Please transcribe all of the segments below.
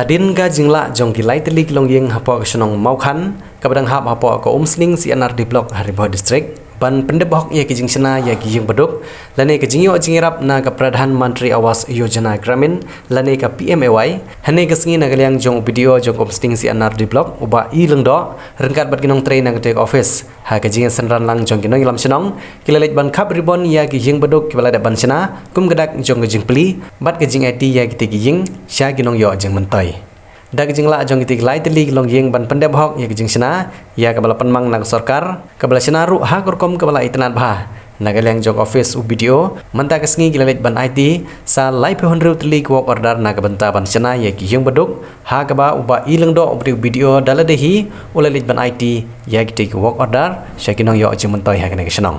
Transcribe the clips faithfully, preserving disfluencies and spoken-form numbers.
Hadien ka jinglah jong ki lai tylli ki longïing hapoh ka shnong Mawkhan, kaba dang hap hapoh ka Umsning C and R D Block ha Ri Bhoi District, ban pyndep hok ïa ki jingshna ïa ki ïing baduk, lane ka jingïoh jingïarap na ka Pradhan Mantri Awas Yojana Gramin, lane ka P M A Y, hynne ka sngi na ka liang jong u B D O jong ka Umsning C and R D Block, u Bah E. Lyngdoh, ryngkat bad ki nongtrei na katei ka office. Ha ka jingsynran lang jong ki nongïalam shnong, ki la leit ban khap ribon ïa ki ïing baduk kiba la dep ban shna, kum ka dak jong ka jingplie, bad ka jingaiti ïa kitei ki ïing sha ki nongïoh jingmyntoi. Da ka jinglah jong kitei ki lai tylli ki longïing ban pyndep hok ïa ka jingshna, ïa kaba la pynmang na ka sorkar, kaba la shna ruh ha ka rukom kaba la itynnad bha. Na ka liang jong office u B D O, mynta ka sngi ki la leit ban aiti sa laiphew hynriew tylli ki work order na ka bynta ban shna ïa ki ïing baduk, ha kaba u Bah E. Lyngdoh uba dei u B D O da lade hi, u la leit ban aiti ïa kitei ki work order sha ki nongïoh jingmyntoi ha kane ka shnong.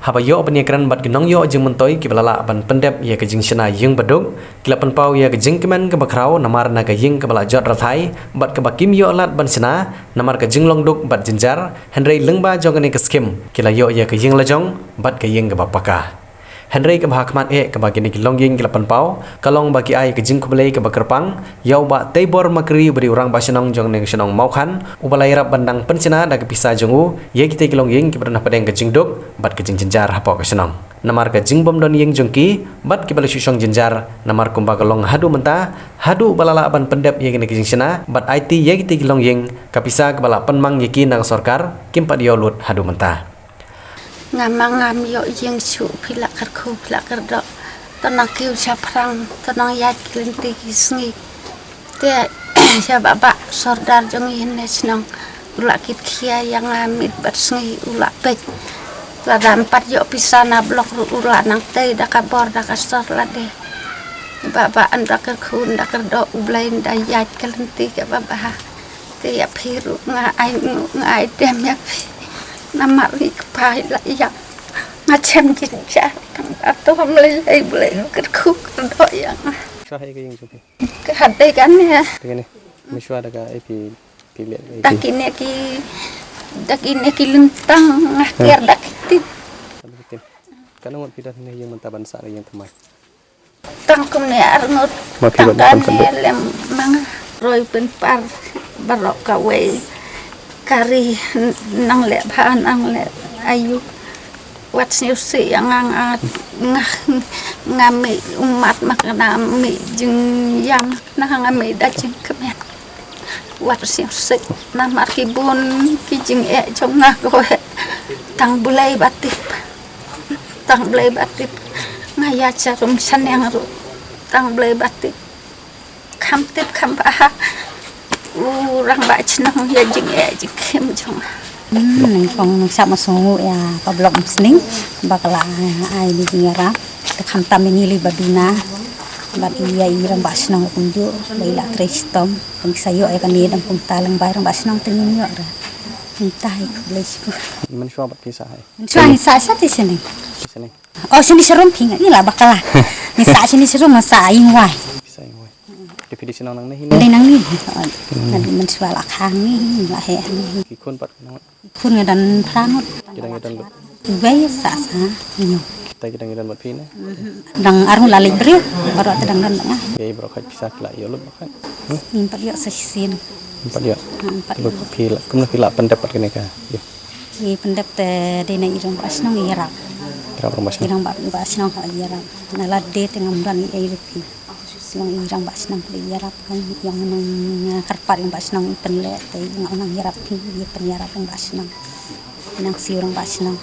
Haba ïoh ban ïakren bad ki nongïoh jingmyntoi kiba la lah ban pyndep ïa ka jingshna ïing baduk, ki la pynpaw ïa ka jingkmen kaba khraw namar na ka ïing kaba la jot rathai bad kaba kim ïoh lad ban shna namar ka jinglong duk bad jynjar, hynrei lyngba jong kane ka skhim ki la ïoh ïa ka ïing lajong bad ka ïing kaba paka. Hynrei kaba ha khmat eh kaba kine ki longïing ki la pynpaw ka long ba ki ai ka jingkhublei kaba kyrpang ïa u Bah Teibor Makri uba dei u rangbah shnong jong kane ka shnong Mawkhan, uba la ïarap ban dang pynshna da ka pisa jong u ïa kitei ki longïing kiba don hapdeng ka jingduk bad ka jingjynjar hapoh ka shnong. Namar ka jingbym don ïing jong ki bad kiba la shu shong jynjar, namar kumba ka long haduh mynta, haduh ba la lah ban pyndep ïa kine ki jingshna bad aiti ïa kitei ki longïing, ka pisa kaba la pynmang ïa ki na ka sorkar kim pat ïoh lut haduh mynta. Nga ma ngam ïoh ïing shuh, phi la kyrkhu, phi la kyrdoh. To nang kiew shaphrang, to nang ïaid ki lynti ki sngi. Te sha Bah Bah sordar jong ngi hynne shnong, u la kit khia ïa nga miet bad sngi, u la peit. Lada ym pat ïoh pisa na block ruh u la nang tei da ka bor da ka sor lade. Bah Bah, ynda kyrkhu ynda kyrdoh, U Blei ynda ïaid ka lynti kaba bha. Te ïa phi ruh nga ai nguh, nga ai dem ïa phi. Namar i kpa i la ïap, nga shem jynjar. Tang ba to ha Blei, Blei kyrkhu kyrdoh ïa nga. Shuwa ha ïa ka ïing jong phi? Ka ha dei kane. Dei kane. Mynshuwa da ka ei phi, phi leh ei phi? Da kine ki, da kine ki lyntang nga ker da ki tin. Ka nang ngut phi don hangne ïing mynta ban sah ïing thymmai? Tang kumne arngut. Ma phi tang wat kane kan lem ma nga. Roi pynpar baroh kawei. Ka ri nang leh bha nang leh aïu. Wat sngewsih ïa nga, nga, nga, nga mih ummat ma nga mih jingïam, nga mih da jingkmen. Wat sngewsih namar ki bun ki jingeh jong nga kawei. Tang Blei ba tip. Tang Blei ba tip. Nga ïa jarum shaneng ruh tang Blei ba tip. Kham tip kham bha u rangbah shnong ïa jingeh jingkhim jong nga. Hmm, nyngkong nang sah ma sngewnguh ïa ka block Umsning ba ka la ai ïa jingïarap. Te khamtam ïa ngi lei ba duna bad ïa i rangbah shnong kumjuh ba i la trei shitom. Ba ngi sa ïoh ïa kane, dang kumta lang ba i rangbah shnong te ngim ïoh re. Ngi ta hi khublei shibun. Mynshuwa bad phi sah hi? Mynshuwa ngi sah sha te shaneng. Shaneng. Oh, shini sharum phi nga ngi la bakla. Ngi sah shini sharum, nga sah ïing wai. Phi sah ïing wai. Te phi dei shnong nangne hi ne? Dei nangne hi. Hmm. Nga dei mynshuwa la khang ni, la heh ni. Ki khun pat nang? Ki khun nga don phra ngut. Ki dang ïa don lut? Wei sah sah ïing. Kita ki dang ïa don bad phi ne? Mhm. Dang arngut la leit briew, baroh te dang don bad nga. Ïa baroh khat pisa ki la ïoh lut baroh khat? Hmm? Ngim pat ïoh sa shisien. Ngim pat ïoh. Ngim pat ïoh. Phi la, kumno phi la pyndep pat kane ka ïing? Ngi pyndep te dei na i rangbah shnong i ïarap. Ïarap rangbah shnong. I rangbah, rangbah shnong ha i ïarap. Na lade te ngam don ei ei ruh phi. Shnong i rangbah shnong i ïarap, ïa nga nang kyrpad rangbah shnong i pynleh te nga nang ïarap phi, i pynïarap rangbah shnong. Nang siew rangbah shnong.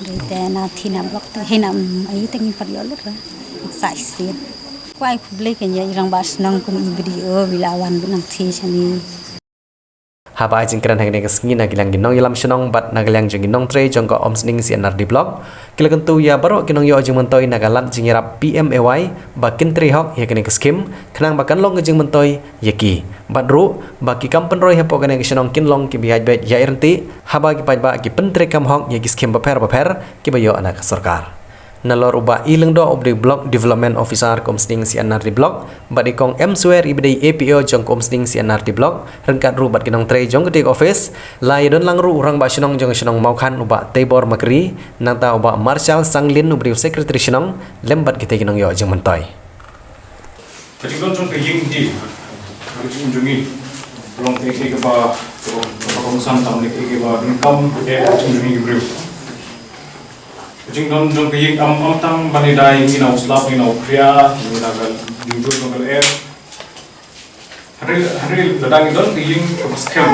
Dei te na thina block te hei na, mm, ai te ngim pat ïoh lut re. Sa shisien. Kwah ai khublei kein ïa i rangbah shnong kum i B D O ba i la wan ba nang thie shane. Haba ai jingkren ha kane ka sngi na ka liang ki nongïalam shnong bad na ka liang jong ki nongtrei jong ka Umsning C and R D Block, ki la kyntu ïa baroh ki nongïoh jingmyntoi na ka lad jingïarap P M A Y ba kin trei hok ïa kane ka skhim khnang ba kan long ka jingmyntoi ïa ki. Bad ruh ba ki kam pynroi hapoh kane ka shnong kin long kiba ïaid beit ïaid ryntih haba ki paidbah ki pyntreikam hok ïa ki skhim bapher bapher kiba ïoh na ka sorkar. Nalor u Bah E. Lyngdoh uba dei u Block Development Officer ka Umsning C and R D Block, bad i Kong M. Swer iba dei i A P O jong ka Umsning C and R D Block, ryngkat ruh bad ki nongtrei jong katei ka office, la ïadon lang ruh u rangbah shnong jong ka shnong Mawkhan u Bah Teibor Makri, nangta u Bah Marshal Sanglin uba dei u Secretary shnong, lem bad kitei ki nongïoh jingmyntoi. Ka jingdon jong ka ïing hi, Ka jingim jong ngi long kaei kaei kaba, kaba, kaba kongsan tam ne kaei kaei ba donkam eh ka jingim jong ngi ki briew. Ka jingdon jong ka ïing kam, kam tang ban ïada ïa ngi na u slap, ngi na u khria, ngi na ka jingjur jong ka lyer. Hynrei, hynrei lada ngi don ka ïing kaba skhem,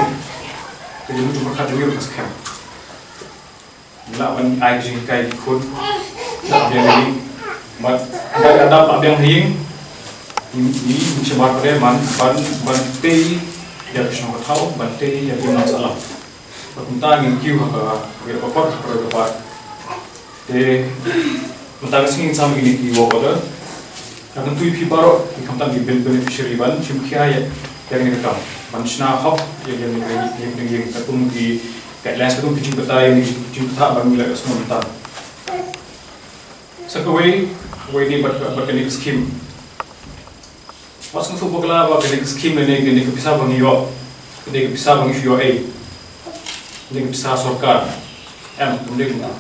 ka jingim jong ka jong ngi ruh ka skhem. Ngi lah ban ai ka jinghikai ki khun, lah biang ha ïing. Bad haba lah biang ha ïing, ngi, ngi, ngi shabar pat de ban, ban, ban tei ïa ka shnong ka thaw, ban tei ïa ka imlang sahlang. Bad kumta ngin kiew ha ka, ha ka por, ha ka por. Te mynta ka sngi ngin sam ïa kine ki work order. Nga kyntu ïa phi baroh ki khamtam ki ben-, beneficiary ban shim khia ïa, ïa kane ka kam. Ban shna hok ïa, ïa, ïa, ïa, ïa, ïa, katkum ki guidelines, katkum ki jingbatai, ki jingbatai ban ngi la ka sngew mynta. Sa kawei, kawei ne bad, bad kane ka scheme. Wat sngewthuh bakla ba kane ka scheme ne, ne, kane ka pisa ba ngi ïoh, kane ka pisa ba ngi shu ïoh ei. Kane ka pisa sorkar. Em, kumne kumta.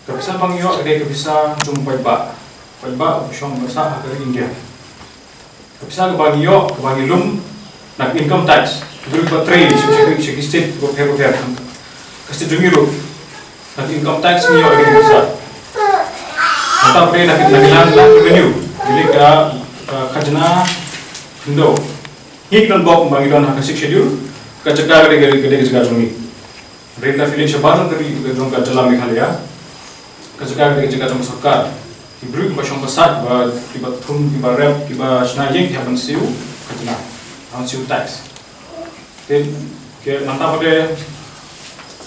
Ka pisa ba ngi ïoh ka dei ka pisa jong u paidbah. Paidbah uba shong ba sah ha ka ri India. Ka pisa kaba ngi ïoh, kaba ngi lum na ka income tax. Ki briew kiba trei sha, sha, sha ki state kiba pher bapher. Ka state jong ngi ruh, na ka income tax ngi ïoh ka dei ka pisa. Nangta pat de na ka, na ka land, land revenue, ki leh ka, ka khajna khyndew. Ngi ki don bok ba ngi don ha ka Sixth Schedule. Ka jaka ka dei ka, ka dei ka jaka jong ngi. Hynrei lada phi leit shabar jong ka ri, jong ka jylla Meghalaya, ka jaka ka dei ka jaka jong ka sorkar. Ki briew kiba shong ba sah, kiba, kiba thung, kiba rep, kiba shna ïing, ki hap ban siew khajna, hap ban siew tax. Te, ke, nangta pat de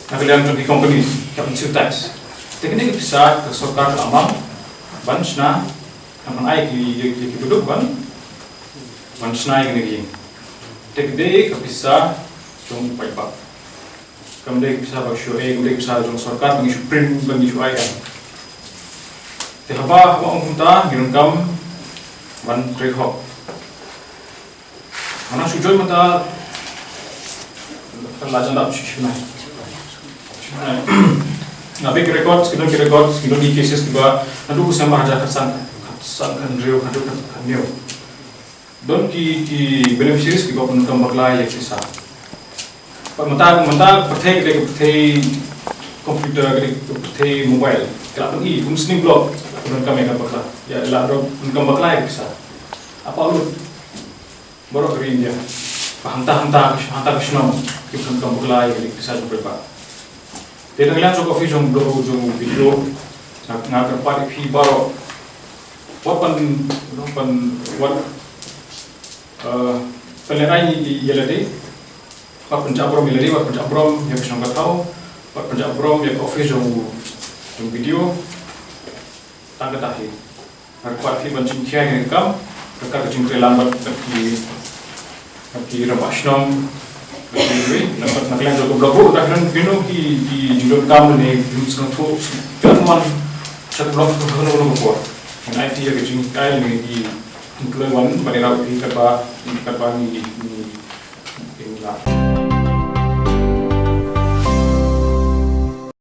na ka liang jong ki company, ki hap ban siew tax. Te kane ka pisa ka sorkar ka la mang ban shna, ban ai ki, ki, ki, ki baduk ban, ban shna ïa kane ka ïing. Te ka dei ka pisa jong u paidbah. Kam dei ka pisa ba shu, eh, kam dei ka pisa jong sorkar ba ngi shu print, ba ngi shu ai, em. Te haba, haba ong kumta, ngi donkam ban trei hok. Nga nang shu join mynta, kan la jan dap shu shu nai. Nga peit ki records, ki don ki records, ki don ki cases kiba naduh u December hajar khatsan, khatsan, khathynriew, khathynriew, khathynriew. Don ki, ki beneficiaries kiba pyndonkam bakla ïa ki pisa. Bad mynta, mynta ka pyrthei ka dei ka pyrthei computer, ka dei ka pyrthei mobile. Ki lah pyni, kum snipe block, pyndonkam ïa ka bakla. Ïa, lah pyndonkam bakla ïa ki pisa. Apa lut? Baroh ka ri India. Ba hangta, hangta, hangta ka shnong ki pyndonkam bakla ïa ki pisa jong paidbah. Te na ka liang jong ka office jong u, jong u BDO, nga, nga kyrpad ïa phi baroh. Wat pyn, you know, pyn, wat, eh, pynlehrain ïa, ïa lade. Wat pynjah burom ïa lade, wat pynjah burom ïa ka shnong ka thaw. Wat pynjah burom ïa ka office jong u, jong u BDO. Tang kata hi. Nga kyrpad ïa phi ban shim khia ïa kane ka kam, ryngkat ka jingtrei lang bad, bad ki, bad ki rangbah shnong, bad ki, na, na ka liang jong ka block ruh, lada phi don, phi don ki, ki jingdonkam ne ki jingsngewthuh, phi lah ban wan sha ka block ha kano kano ka por. Ngan ai ïa ka jinghikai ne ki jingkylli wan ban ïarap ïa phi katba, katba ngi, ngi, ngi lah.